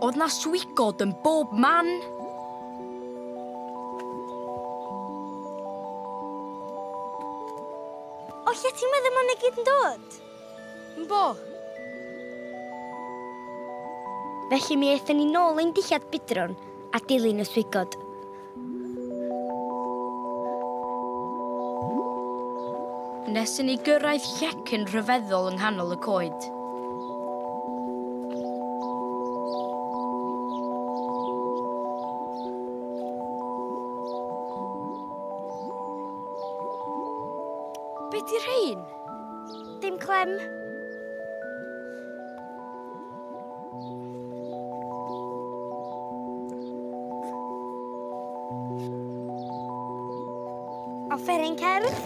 Oedd 'na swigod yn bob man. O lle ti'n meddwl ma'n i gyd yn dod? Bo. Felly mi aethon ni nôl ein dillad budron a dilyn y swigod. Nes i ni gyrraedd llecyn rhyfeddol yng nghanol y coed. Be 'di rhein? Dim clem. Offeryn cerdd.